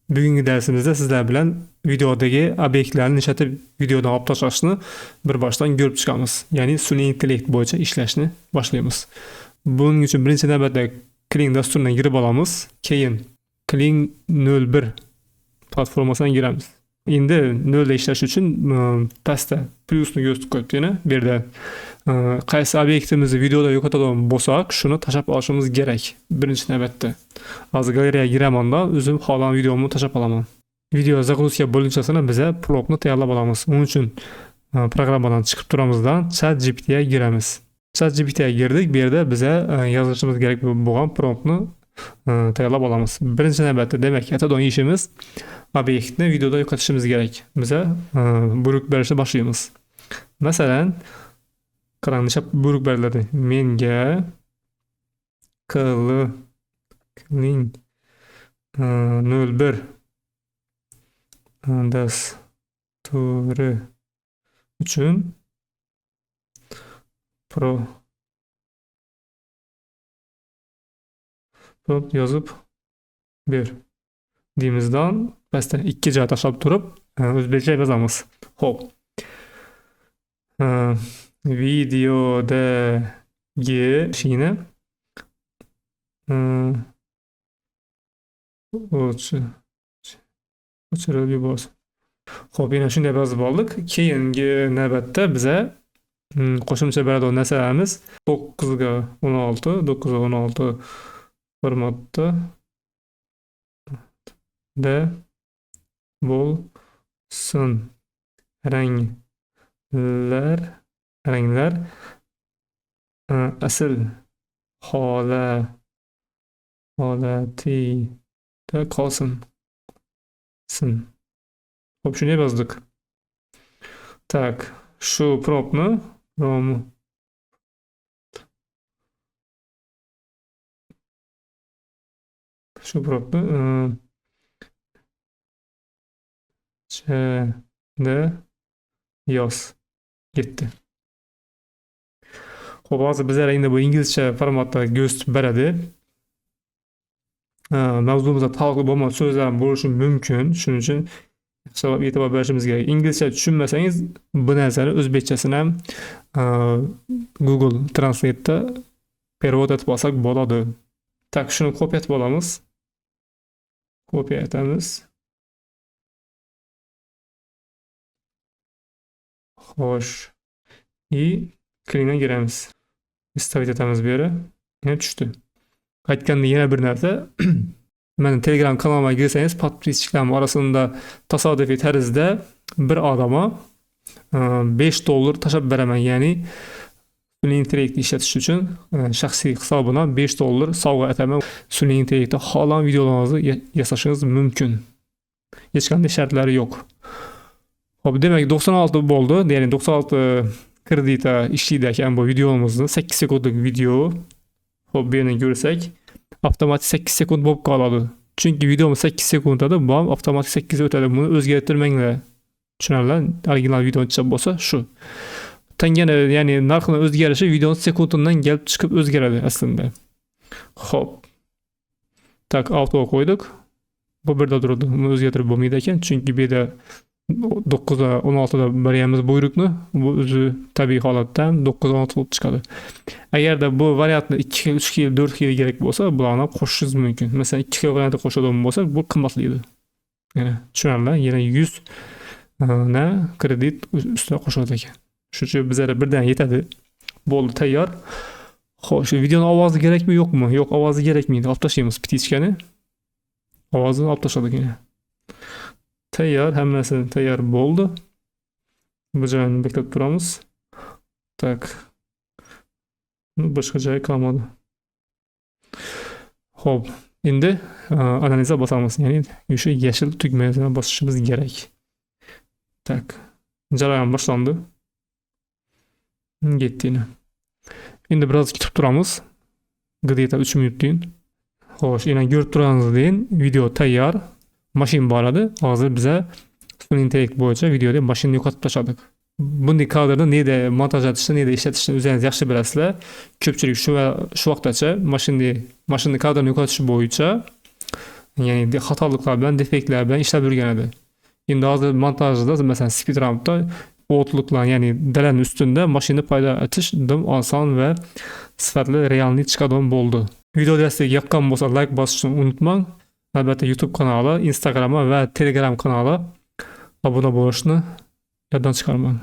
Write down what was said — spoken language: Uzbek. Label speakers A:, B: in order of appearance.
A: Bugungi darsimizda sizlar bilan videodagi obyektlarni ishlatib videodan olib tashlashni bir boshdan ko'rib chiqamiz. Ya'ni sun'iy intellekt bo'yicha ishlashni boshlaymiz. Buning uchun birinchi navbatda Kling dasturidan kirib olamiz. Keyin Kling 01 platformasidan giramiz. Endi nolda ishlash uchun pastda plyusni ko'rsatib qo'yibdi yana. Bu yerda qaysi obyektimizni videoda yo'qotadigan bo'lsak, shuni tashlab olishimiz kerak birinchi navbatda. Hozir galereyaga giramanda o'zim xohlagan videomni tashlab olaman. Video загрузка bo'linchasini biza promptni tayyorlab olamiz. Uning uchun programmadan chiqib turamizdan ChatGPTga giramiz. ChatGPTga girdik. Bu yerda biza yozishimiz kerak bo'lgan promptni tayyorlab olamiz. Birinchi navbatda demak, aytadigan ishimiz obyektni videoda yo'qotishimiz kerak. Biza buyruq berishni boshlaymiz. Masalan, qarang, nechta buyruq beriladi. Menga Kling 01 dasturi uchun prompt yozib ber deymizdan pastda ikki joy tashlab turib o'zbekcha yozamiz. Xo'p. Videodagi shini o'chirib yuborsin. Xo'p, yana shunday yozib oldik. Keyingi navbatda biza qo'shimcha beradigan narsalarimiz to'qqizga o'n olti, to'qqizga o'n olti formatda da bo'lsin. Ranglar asl holatida qolsin. Sin. Xo'p, shunday yozdik. Tak, shu promptni shu promptni chda yoz. Ketdi. Xo'p, hozir bizlar endi bu inglizcha formatda ko'rsatib beradi. Mavzumizga taalluqli bo'lmagan so'zlar ham bo'lishi mumkin. Shuning uchun yaxshilab e'tibor berishimiz kerak. Inglizcha tushunmasangiz, bu narsani o'zbekchasini ham Google Translate'da perevod etib olsak bo'ladi. Tak, shuni kopiya etib olamiz. Kopiya etamiz. Xo'sh. I Klingdan giramiz. Stavit etamiz bu yerga. Yana tushdi. Aytganda yana bir narsa. Meni Telegram kanalimga girsangiz, podpischiklarim orasida tasodifiy tarzda bir odamga besh dollar tashlab beraman. Ya'ni sun'iy intellektni ishlatish uchun shaxsiy hisobimdan besh dollar sovg'a ataman. Sun'iy intellektda xohlagan videolaringizni yasashingiz mumkin. Hech qanday shartlari yo'q. Xo'p, demak 96 bo'ldi. Ya'ni 96 kreditda ishlaydi ekan bu videomizni. 8 sekundlik video. Xo'p, bu yerni ko'rsak, avtomatik 8 sekund bo'lib qoladi. Chunki videomiz 8 sekund edi, bu ham avtomatik 8 o'tadi. Buni o'zgartirmanglar. Tushunarli? Original video chiqib bo'lsa shu. Tangani, ya'ni narxini o'zgarishi videoning sekundidan kelib chiqib o'zgaradi aslida. Xo'p. Tak, auto qo'ydik. Bu birda turadi. Buni o'zgartirib bo'lmaydi ekan, chunki bu yerda to'qqizda o'n oltida beryapmiz buyruqni, bu o'zi tabiiy holatdan to'qqiz o'n olti bo'lib chiqadi. Agarda bu variantni 2 xil, 3 xil, 4 xil kerak bo'lsa, bularni ham qo'shishingiz mumkin. Masalan, 2 xil variantni qo'shadigan bo'lsak, bu qimmatlaydi. Yana tushunarli, yana 100 na kredit ustiga qo'shiladi ekan. Shuning uchun bizlarga birdan yetadi. Bo'ldi, tayyor. Xo'sh, videoning ovozi kerakmi, yo'qmi? Yo'q, ovozi kerakmaydi. Olib tashlaymiz ptichkani. Ovozini olib tashladik yana. Tayyor, hammasi tayyor bo'ldi. Bu joyini beklab turamiz. Tak. Boshqa joyi qolmadi. Xo'p, endi analizga bosamiz. Ya'ni o'sha yashil tugmasini bosishimiz kerak. Tak. Jarayon boshlandi. Ketdi endi. Endi biroz kutib turamiz. G'deta 3 minutdan. Xo'sh, endi ko'rib turganingizdek video tayyor. Mashin boradi. Hozir biza sun'iy intellekt bo'yicha videoda mashinani yo'qotib tashladik. Bunday kadrni neda montaj etishni, neda ishlatishni o'zingiz yaxshi bilasizlar. Ko'pchilik shu vaqtgacha mashinani kadrni yo'qotish bo'yicha Ya'ni xatoliklar bilan, defektlar bilan ishlab yurgan edi. Endi hozir montajda, masalan, speed rampda o'tliqlar, ya'ni dalani ustida mashina paydo etish dim oson va sifatli, реальный chiqadigan bo'ldi. Video sizga yoqqan bo'lsa, layk bosishni unutmang. Albatta, YouTube kanali, Instagram va Telegram kanali obuna bo'lishni yoddan chiqarmang.